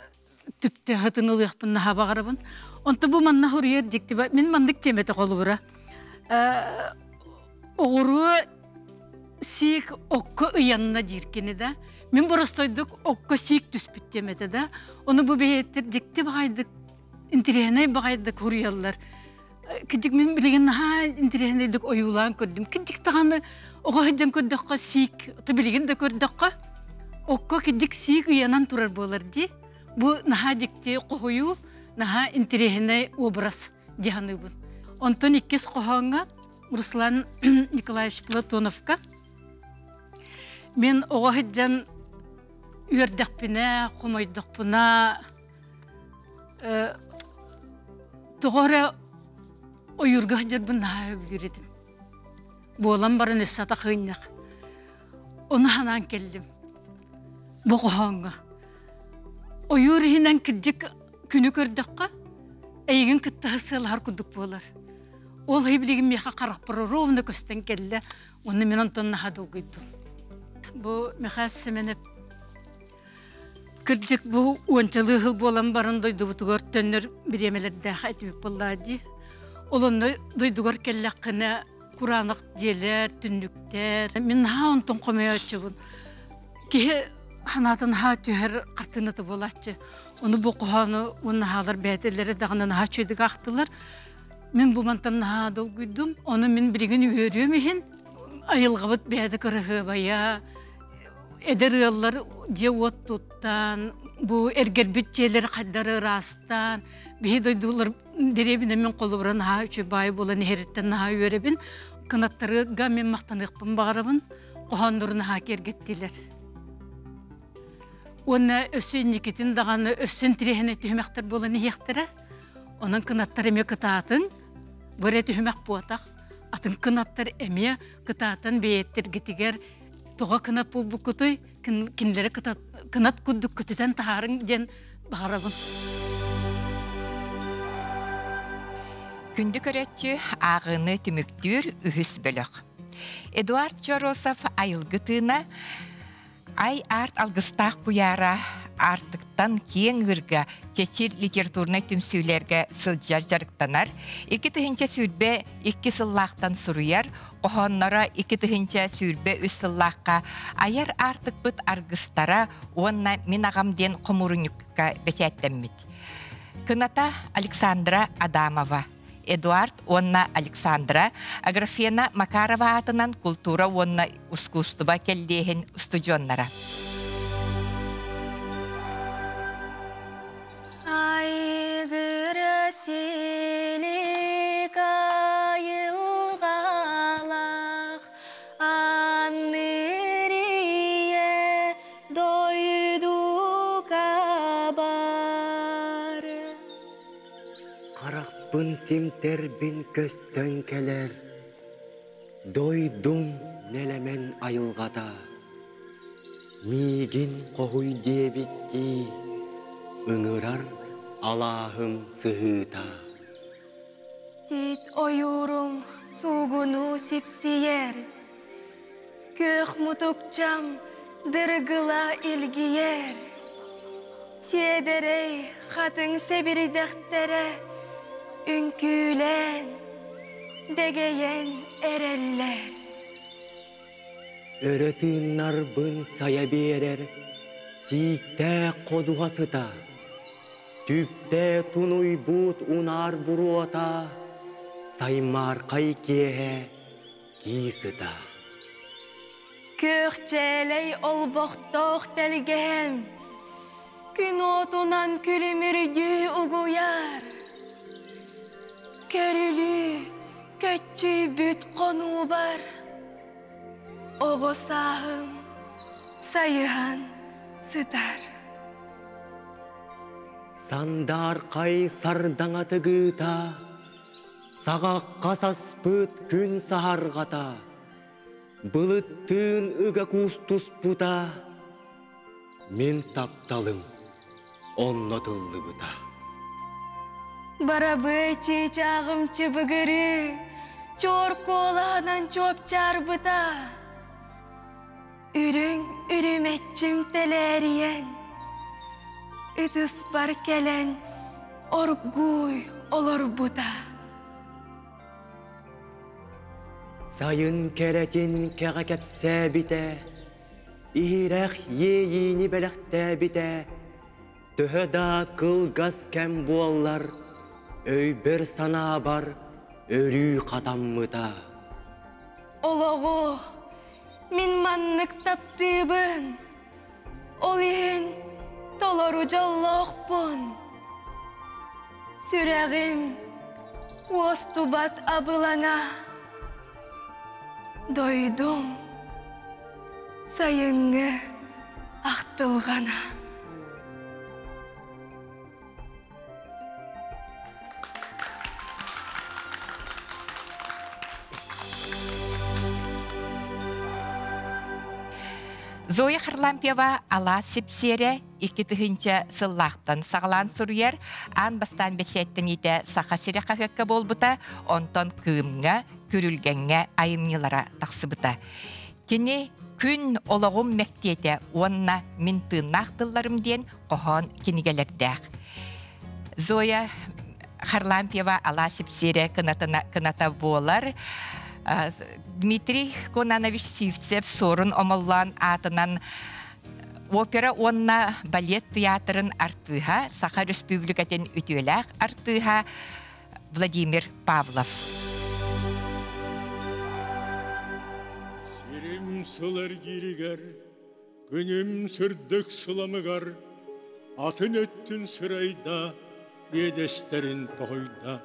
түптэ хытын ылыахпын наһаа баҕарабын. Онто бу манна хуруйар дьиктиба. Мин маннык тиэмэтэ холобура. Оҕуруо сиик окко ыйанна диир кини да. Мин боростойдук окко сиик түспүт тиэмэтэ да. Ону бу бэйэттэр дьикти баҕайдык, интириэһинэй баҕайдык хуруйаллар. Кырдьык мин билигин наһаа интэриэһинэйдик ойуулаан көрдүм. Кырдьык даҕаны оҕо сылдьан көрдөххө сиик, то билигин да көрдөххө, окко кырдьык сиик ыйанан турар буолар дии. Бу наһаа дьикти хоһуйуу, наһаа интэриэһинэй образ дии саныыбын. Онтон иккис хоһооҥҥо Руслан Николаевич Платоновка мин оҕо сылдьан үөрдэхпинэ, хомойдохпуна Тоҕо эрэ ойуурга сылдьарбын наһаа сөбүлүүр этим. Буолан баран өссө атах ыынньах. Ону санаан кэллим. Бу хоһооҥҥо. Ойуур иһинэн кырдьык күнү көрдөххө, эйигин кытта сыалаһар курдук буолар. Ол иһи билигин миэхэ харахпар ровно көстөн кэллэ. Уонна мин онтон наһаа долгуйдум. Бу Михаил Семенов Кырдьык бу уончалыы сыл буолан баран дойдубутугар төннөр бириэмэлэрдээх этибит буоллаа дии. Ол онно дойдугар кэллэххинэ кураанах дьиэлэр, түннүктэр. Мин наһаа онтон хомойооччубун. Киһи санаата наһаа түһэр хартыыната буолааччы. Ону бу хоһоону уонна хаалар бэйэтэлэрэ даҕаны наһаа үчүгэйдик аахтылар. Мин бу мантан наһаа долгуйдум. Ону мин билигин үөрүөм иһин айылҕабыт бэйэтэ кыраһыабайа, Эдэр ыаллар дьиэ-уот туттан, бу эргэрбит дьиэлэри хайдары ыраастаан, биһи дойдулар дэриэбинэ мин холобура наһаа үчүгэй буолан иһэриттэн наһаа үөрэбин. Кынаттарга мин махтаныахпын баҕарабын. Хоһооннору наһаа киэргэттилэр. Уонна өссө инникитин даҕаны өссө интириэһинэй түһүмэхтэр буолан иһиэхтэрэ. Онон кынаттар эмиэ кытаатыҥ. Бу эрэ түһүмэх буотах. Атын кынаттар эмиэ кытаатан бэйэттэргитигэр тоҕо кынат буолбуккутуй, кинилэри кынат курдук көтүтэн таһаарыҥ диэн баҕарабын. Күндү көрөөччү ааҕыыны түмүктүүр үһүс бөлөх. Эдуард Чоросов айылгы тыына Ай арт алгыстаах куйаара Аартыктан киэҥ ыырга чэчир литературнай түмсүүлэргэ сылдьар дьарыктанар, 2022 сыллаахтан суруйар, хоһоонноро 2023 сыллаахха айар аартыкпыт аргыстара уонна Мин аҕам диэн хомуурунньукка бэчээттэммит. Кыната Александра Адамова. Эдуард уонна Александра Аграфена Макарова аатынан култуура уонна ускуустуба кэллиэһин устудьуоннара. Айгыра силик айылҕалаах аннырия дойду кабар. Харахпын симтэрбин көстөн кэлэр, Дойдум нэлэмэн айылҕата. Миигин хоһуй диэбиттии, Ыҥырар алааһым сыһыыта. Тиит ойуурум суугунуу сипсийэр, Күөх мутукчам дыргыла илгийэр, Сиэдэрэй хатыҥ сэбирдэхтэрэ Үҥкүүлээн, дэгэйэн эрэллэр. Өрө тыыннарбын сайа биэрэр Сииктээх ходуһа сыта, Түптэ тунуйбут унаар буруота Саймаархай киэһэ кии сыта. Күөх чээлэй олбохтоох тэлгэһэм, Күн уотунан күлүмүрдүү угуйар. Көрүлүү көччүйбүт хонуубар, Оҕо сааһым сайыһан сытар. Сандаархай сардаҥа тыгыыта, Саҕахха саспыт күн саһарҕата, Былыттыын ыга куустуспута, Мин тапталым онно тыллыбыта. Барабыай чыычааҕым чыбыгырыы, Чуор куолаһынан чуопчаарбыта. Үрүҥ үрүмэччим тэлээрийэн, Ытыспар кэлэн оргууй олорбута. Сайын кэрэтин кэҕэ кэпсээбитэ, Иһирэх иэйиини бэлэхтээбитэ, Төһө да кылгас кэм буоллар, Өйбөр-санаабар өрүү хатаммыта. Олоҕу мин маннык таптыыбын, ол иһин толору дьоллоохпун. Сүрэҕим уостубат абылаҥа, дойдум сайыҥҥы ахтылҕана. Зоя Харлампьева Алаас сипсиэрэ 2000 сыллаахтан саҕалаан суруйар, аан бастаан бэчээттэниитэ Саха сирэ хаһыакка буолбута, онтон Кыымҥа, Күрүлгэҥҥэ айымньылара тахсыбыта. Кини Күн олоҕум мэктиэтэ уонна Мин тыыннаах тылларым диэн хоһоон кинигэлэрдээх. Зоя Харлампьева Алаас сипсиэрэ кыната буолар. Дмитрий Кононович Сивцев Суорун Омоллоон аатынан опера уонна балет театрын артыыһа, Саха Республикатын үтүөлээх артыыһа Владимир Павлов. Сирим сыл эргииригэр. Күнүм сырдык сыламыгар атын өттүн сырайда, иэдэстэрин тоһуйда.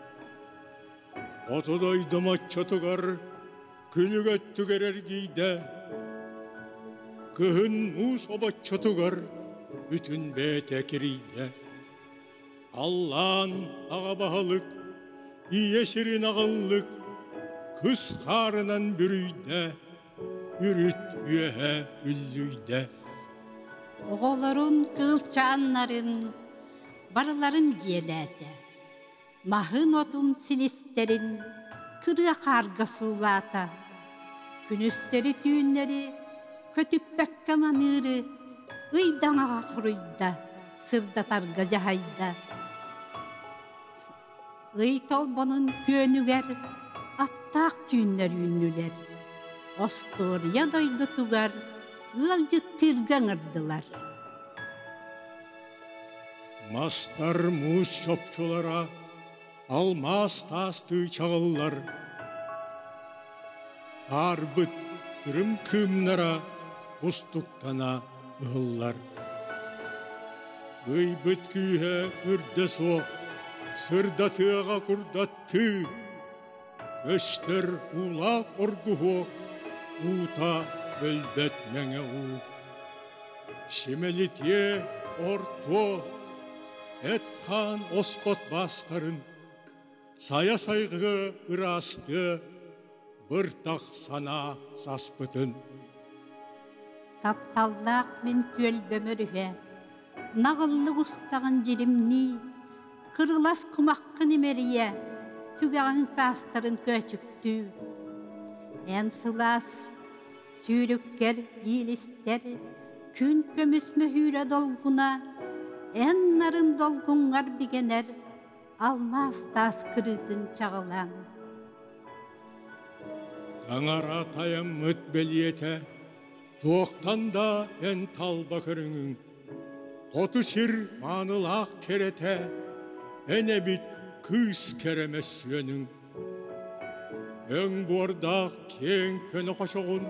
Хоту дойдум оччотугар күлүк өттүгэр эргийдэ, кыһын муус обоччотугар бүтүн бэйэтэ кирийдэ. Аллаан аҕа баһылык, ийэ сирин аҕыллык, кыс хаарынан бүрүйдэ, үрүт үөһэ үллүйдэ. Оҕолорун кыылчааннарын барыларын дьиэлээтэ. Маһын отун силистэрин кырыа хаарга суулаата. Күнүстэри-түүннэри көтүппэккэ маныыры ыйдаҥаҕа суруйда, сырдатарга дьаһайда. Ый толбонун күөнүгэр аттаах түүннэр үүннүлэр. Остуоруйа дойдутугар ыалдьыттыырга ыҥырдылар. Мастар муус чопчулара алмаас таастыы чаҕыллар. Аарбыт тырым кыымнара устуктана ыһыллар. Ыйбыт күүһэ үрдэ суох, сырдатыаҕа курдаттыы, көстөр уулаах оргуһуох уута өлбөт мэҥэ уу. Симэлитиэ ортуо, эт-хаан оспот баастарын, сайа сайгы ыраастыа, быртах санаа саспытын. Тапталлаах мин түөлбөм өрүһэ, наҕыллык устаҕын дьиримнии, кырылас кумаххын имэрийэ, түгэҕиҥ таастарын көөчүктүү. Эн сылаас сүүрүккэр иилистэр, күн көмүс мөһүүрэ долгуна, эн нарын долгуҥҥар бигэнэр, алмаас таас кырыытын чаҕылаан. Таҥара тайаммыт бэлиэтэ, туохтан да эн талба көрүҥүҥ, хоту сир маанылаах кэрэтэ, эн эбит кыыс кэрэ мөссүөнүҥ. Өҥ буордаах киэҥ көнө хочоҕун,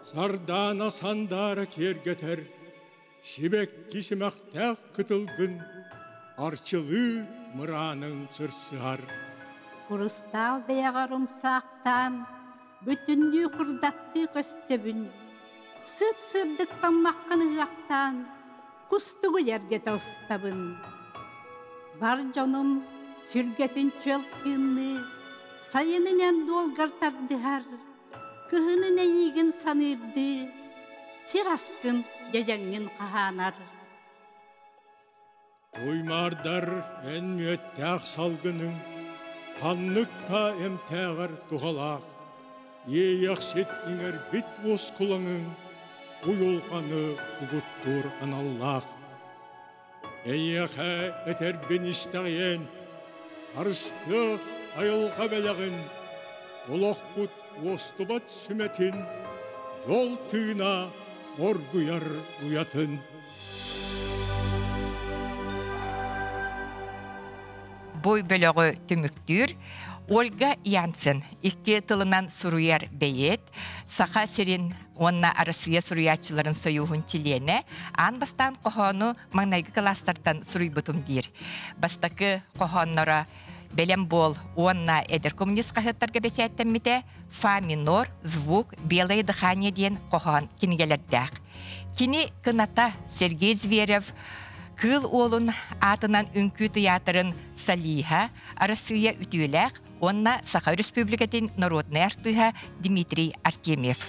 сардаана сандаара киэргэтэр, сибэкки симэхтээх кытылгын арчылыы мырааныҥ сырсыһар. Курустаал бэйэҕэр умсаахтаан, бүтүннүү курдаттыы көстөбүн. Сып-сырдык таммаххын ыһыахтаан, кустугу дьэргэтэ устабын. Бар дьонум сүргэтин чөл тыынныы, сайынын эн дуолгар тардыһар, кыһынын эйиигин саныырдыы, сир аскын дьэдьэҥҥин хаһаанар. Уймаардар эн мүөттээх салгыныҥ, ханнык да эмтээҕэр туһалаах, иэйэхсит иҥэрбит уоскулаҥыҥ уйулҕаны угуттуур аналлаах. Эйиэхэ этэрбин истэҕиэн, харыстыах айылҕа бэлэҕин, олохпут уостубат сүмэтин, дьол тыына оргуйар уйатын. Бу бөлөҕү түмүктүүр Ольга Янсен икки тылынан суруйар бэйиэт, Саха сирин уонна Арассыыйа суруйааччыларын сойууһун чилиэнэ, аан бастаан хоһоону маҥнайгы кылаастартан суруйбутум диир. Бастакы хоһоонноро «Бэлэм буол» уонна «Эдэр коммунист» хаһыаттарга бэчээттэммитэ, «Фа минор», «Звук», «Белое дыхание» диэн хоһоон кинигэлэрдээх. Кини кыната Сергей Зверев Кыыл Уолун аатынан үҥкүү тыйаатырын солиһа, Арассыыйа үтүөлээх уонна Саха Өрөспүүбүлүкэтин норуодунай артыыһа Дмитрий Артемьев.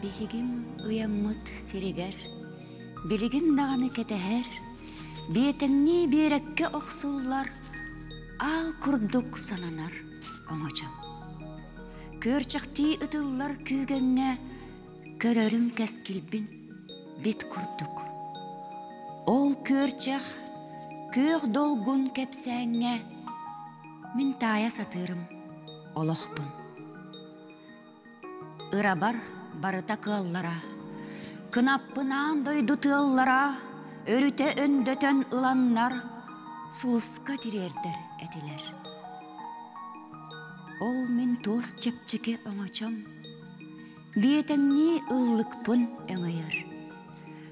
Биһигим ыйаммыт сиригэр билигин даҕаны кэтэһэр, биэтэҥнии биэрэккэ охсуллар, аал курдук сананар оҥочом. Күөрчэхтии ытыллар күүгэҥҥэ көрөрүм кэскилбин бит курдук. Ол күөрчэх күөх долгун кэпсээҥҥэ мин таайа сатыырым олохпун. Ырабар барыта кыаллара, кынаппынаан дойду тыаллара өрүтэ өндөтөн ыланнар сулуска тириэрдэр этилэр. Ол мин туос чэпчэки оҥочом, биэтэҥнии ыллыкпын өҥөйөр.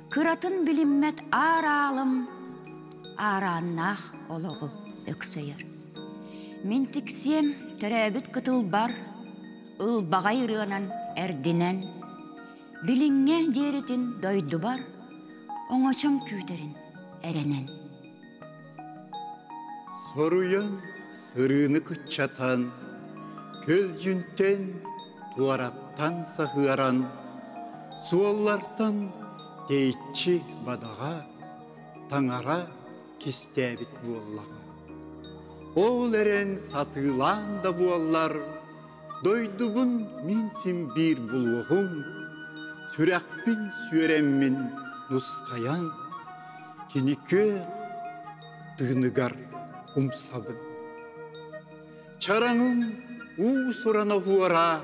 Кыратын билиммэт аар аалым аарааннаах олоҕу өксөйөр. Мин тиксиэм төрөөбүт кытылбар ылбаҕай ырыанан эрдинэн, билиҥҥэ диэритин дойдубар оҥочом күүтэрин эрэнэн. Соруйан сырыыны кыччатан, көлдьүнтэн туораттан саһыаран, суоллартан тэйиччи бадаҕа, таҥара кистээбит буоллаҕа. Ол эрэн сатыылаан да буоллар, дойдубун мин син биир булуоҕум, сүрэхпин сүөрэммин нусхайан, кини күөх тыыныгар умсабын. Чараҥым уус-уран оһуора,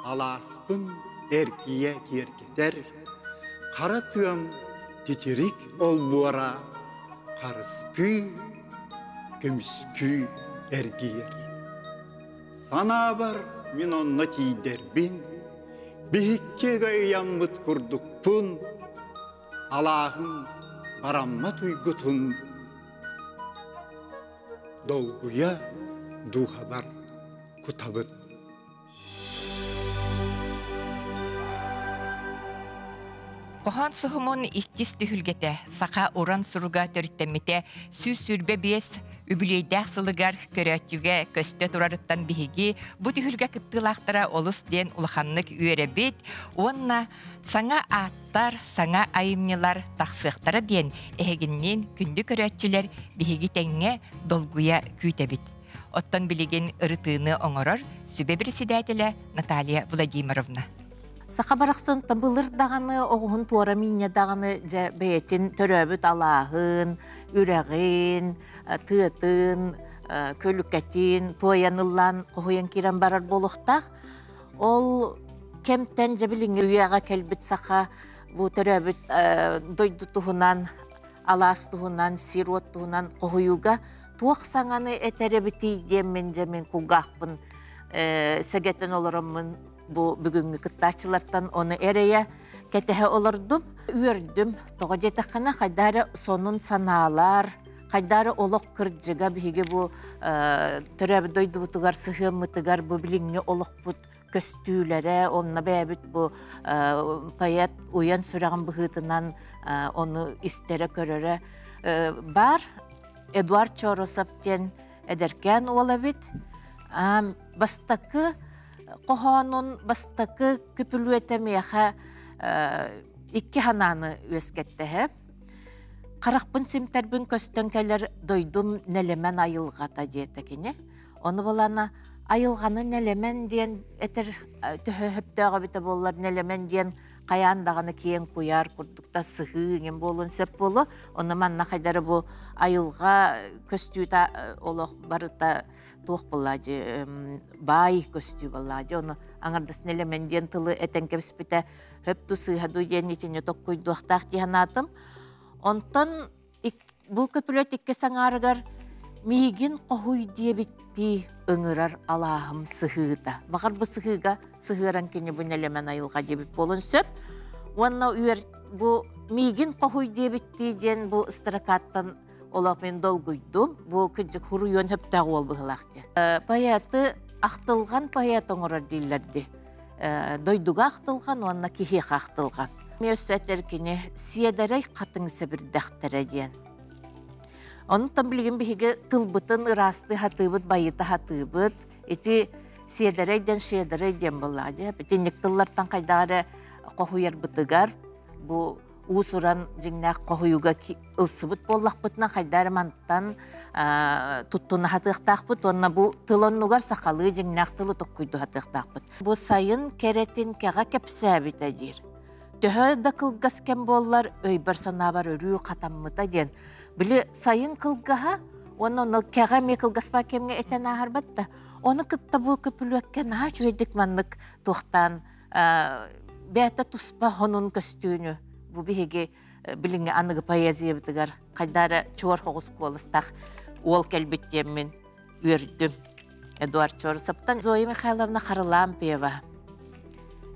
алааспын эргийэ киэргэтэр, хара тыам титирик олбуора харыстыы, көмүскүү эргийэр. Санаабар мин онно тиийдэрбин, биһикки ыга ыйаммыт курдукпун, алааһым бараммат уйгутун долгуйа дууһабар кутабын. Хоһоон суһумун иккис түһүлгэтэ саха уран суруга төрүттэммитэ 125 үбүлүөйдээх сылыгар көрөөччүгэ көстө турарыттан биһиги бу түһүлгэ кыттыылаахтара олус диэн улаханнык үөрэбит уонна саҥа ааттар, саҥа айымньылар тахсыахтара диэн эһигинниин күндү көрөөччүлэр биһиги тэҥҥэ долгуйа күүтэбит. Оттон билигин ырытыыны оҥорор сүбэ председателэ Наталья Владимировна. Саха барахсан былыр даҕаны оҕуһун туора миинньэ даҕаны дьэ бэйэтин төрөөбүт алааһын, үрэҕин, тыатын, көлүкэтин туойан ыллаан хоһуйан киирэн барар буолуохтаах. Ол кэмтэн дьэ билиҥҥи үйэҕэ кэлбит саха бу төрөөбүт дойду туһунан, алаас туһунан, сир-уот туһунан хоһуйууга туох саҥаны этэр эбитий диэммин дьэ мин кулгаахпын сэгэтэн олороммун бу бүгүҥҥү кыттааччылартан ону эрэйэ кэтэһэ олордум. Үөрдүм. Тоҕо диэтэххинэ, хайдах эрэ сонун санаалар, хайдах эрэ олох кырдьыга биһиги бу төрөөбүт дойдубутугар сыһыаммытыгар бу билиҥҥи олохпут көстүүлэрэ, онно бэйэбит бу поэт уйан сүрэҕин быһыытынан ону истэрэ-көрөрө бар. Эдуард Чоросов диэн эдэркээн уол эбит. Бастакы хоһоонун бастакы күпүлүөтэ миэхэ икки ханааны үөскэттэһэ. Харахпын симтэрбин көстөн кэлэр дойдум нэлэмэн айылҕата диэтэ кини. Ону булана айылҕаны нэлэмэн диэн этэр төһө сөптөөх эбитэ буоллар нэлэмэн диэн хайаан даҕаны киэҥ куйаар курдук да сыһыы иҥин буолуон сөп буолуо. Ону манна хайдары бу айылҕа көстүүтэ олох барыта туох буолла дии баай көстүү буолла дии ону аҥардас нэлэмэн диэн тылы этэн кэбиспитэ хөп ту сыыһа дуу диэн итини токкуйдуохтаах дии санаатым. Онтон бу көпүлөт икки саҥаарыгар миигин хоһуй диэбиттии ыҥырар алааһым сыһыыта. Баҕар бу сыһыыга сыһыаран кини бу нэлэмэн айылҕа диэбит буолуон сөп. Уонна үөр бу миигин хоһуй диэбиттии диэн бу строкаттан олох мин долгуйдум. Бу кырдьык хуруйуон сөптөөх уол быһылаах диэн. Поэты ахтылҕан поэт оҥорор дииллэр дии. Дойдуга ахтылҕан уонна киһиэхэ ахтылҕан. Өссө этэр кини сиэдэрэй хатыҥ сэбирдэхтэрэ диэн. Онтон билигин биһиги тылбытын ыраастыы хатыыбыт, байыта хатыыбыт. Ити сиэдэрэй диэн шиэдэрэй диэн буоллаҕа дии. Итинник тыллартан хайдах эрэ хоһуйарбытыгар бу уус-уран дьиҥнээх хоһуйууга ылсыбыт буоллахпытына хайдах эрэ мантан туттуна сатыахтаахпыт уонна бу тыл оннугар сахалыы дьиҥнээх тылы токкуйду сатыахтаахпыт. Бу сайын кэрэтин кэҕэ кэпсээбитэ диир. Төһө да кылгас кэм буоллар өйбөр-санаабар өрүү хатаммыта диэн. Били сайын кылгаһа уонна ону кэҕэ эмиэ кылгаспа кэмҥэ этэн ааһарбат да ону кытта бу көпүлүөккэ наһаа үчүгэйдик маннык туохтаан бэйэтэ туспа хонун көстүүнү бу биһиги билиҥҥи аныгы Эдуард Чоросовтан Зоя Михайловна Харлампьева.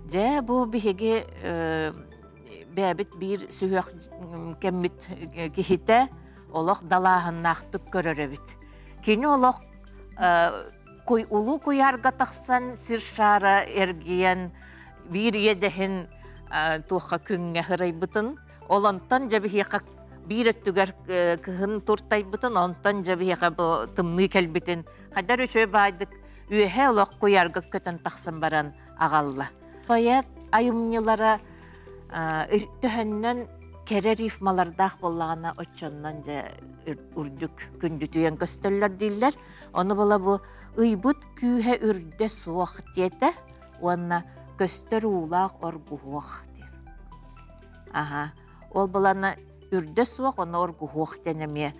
Дьэ, бу биһиги бэйэбит биир сүһүөх кэммит киһитэ олох далааһыннаахтык көрөр эбит. Кини олох улуу куйаарга тахсан сир шаара эргийэн биир иэдэһин туохха күҥҥэ хырайбытын, ол онтон дьэ биһиэхэ биир өттүгэр кыһын туртайбытын, онтон дьэ биһиэхэ бу тымныы кэлбитин хайдар үчүгэй баайдык үөһэ олох куйаарга көтөн тахсан баран аҕалла. Поэт айымньылара төһөннөн кэрэ рифмалардаах буоллаҕына оччоннон дьэ үрдүк күндүтүйэн көстөллөр дииллэр. Ону була бу ыйбыт күүһэ үрдэ суох диэтэ уонна көстөр уулаах оргуһуох диир. Аха. Ол булана үрдэ суох, ону оргуһуох диэн эмиэ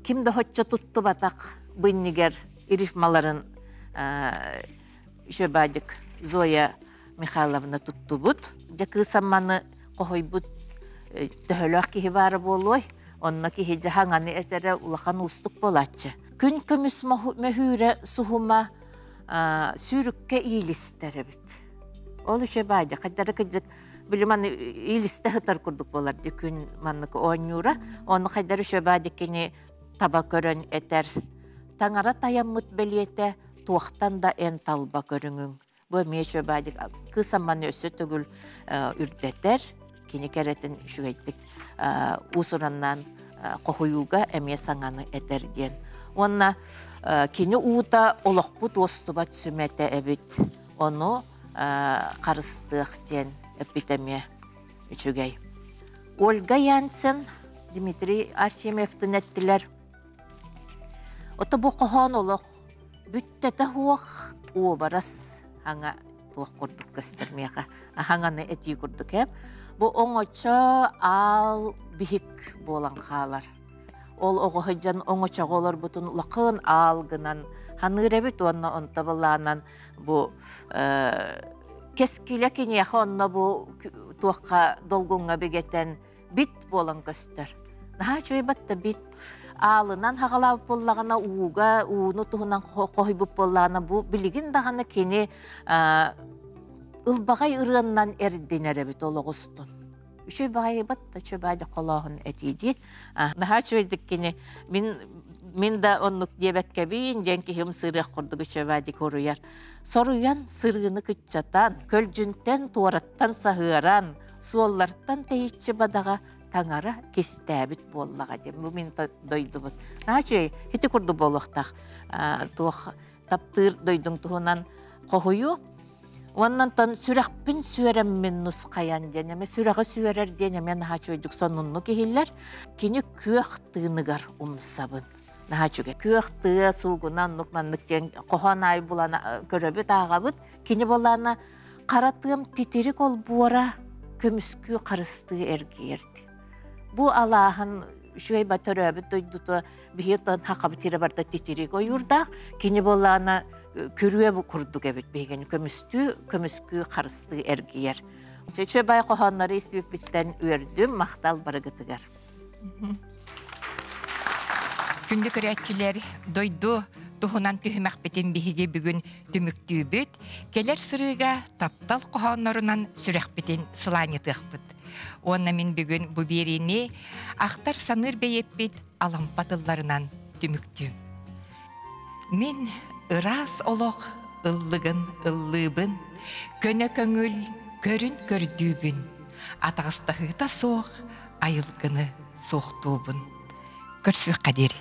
ким да хоччо туттубатах бу иннигэр рифмаларын Шөбадик Зоя Михайловна туттубут. Дьэ кыыс Амманы хоһуйбут төһөлөөх киһи баара буолуой? Онно киһи дьаһаҥаны этэрэ улахан уустук буолааччы. Күн көмүс мөһүүрэ суһума сүүрүккэ иилистэр эбит. Ол үчүгэй баайдьа хайдары кыдьык били маны иилистэ сытар курдук буолар ди күн маннык оонньуура. Ону хайдары үчүгэй баайдьа кини таба көрөн этэр. Таҥара тайаммыт бэлиэтэ туохтан да эн талба көрүҥүҥ. Бу эмиэ үчүгэй баайдык кыыс Амманы өссө төгүл үрдэтэр, кини кэрэтин үчүгэйдик уус-ураннаан хоһуйууга эмиэ саҥаны этэр диэн. Уонна кини уута олохпут уостубат сүмэтэ эбит. Ону харыстыах диэн эппит эмиэ үчүгэй. Ольга Янсен, Дмитрий Артемьевтын эттилэр. Ото бу хоһоон олох бүттэтэ суох уобарас аҥа туох курдук көстөр миэхэ аһаҥаны этии курдук ээ. Бу оҥочо аал биһик буолан хаалар. Ол оҕо сылдьан оҥочоҕо олорбутун лакын аал гынан ханыыр эбит уонна онто былаанан бу кэскилэ киниэхэ онно бу туохха долгуҥҥа бигэтэн бит буолан көстөр. Наһаа үчүгэй батта бит. Аалынан хаҕалаабыт буоллаҕына ууга ууну туһунан хоһуйбут буоллаҕына бу билигин даҕаны кини ылбаҕай ырыаннан эрдинэр эбит олох устун. Үчүгэй баҕайы батта үчүгэй баҕайы холооһун этии дии. Наһаа үчүгэйдик кини мин мин да оннук диэбэккэбин диэн киһим сырыах курдук үчүгэй баҕайы хоруйар. Соруйан сырыыны кыччатан, көлдьүнтэн туораттан саһыаран, суоллартан тэйиччи бадаҕа таҥара кистээбит буоллаҕа диэн бу мин дойдубут наһаа үчүгэй ити курдук буолуохтаах туох таптыыр дойдуҥ туһунан хоһуйуу уонна онтон сүрэхпин сүөрэммин нусхайан диэн эмэ сүрэҕи сүөрэр диэн эмиэ наһаа үчүгэйдик сонуннук иһиллэр кини күөх тыыныгар умсабын наһаа үчүгэй күөх тыа суугуна оннук маннык диэн хоһоон аайы булан көрөбүт ааҕабыт кини буоллаана Хара тыам титирик олбуора көмүскүү харыстыы эргийэрди. Бу алааһын үчүгэй ба төрөөбүт дойдута биһи тон хахабыт тире барда титирик ойуурдаах кини буоллаана күрүө бу курдук эбит биһигини көмүстүү көмүскүү харыстыы эргийэр. Үчүгэй бай хоһооннору истибиппиттэн үөрдүм, махтал барыгытыгар. Күндү көрөөччүлэр, дойду туһунан түһүмэхпитин биһиги бүгүн түмүктүүбүт. Кэлэр сырыыга таптал хоһооннорунан сүрэхпитин сылаанньытыахпыт. Уонна мин бүгүн бу биэриини ахтар саныыр бэйэппит алампа тылларынан түмүктүүм. Мин ыраас олох ыллыгын ыллыыбын, көнө көҥүл көрүн көрдүүбүн, атаҕастаһыыта суох айылгыны суохтуубун. Көрсүөххэ диэри.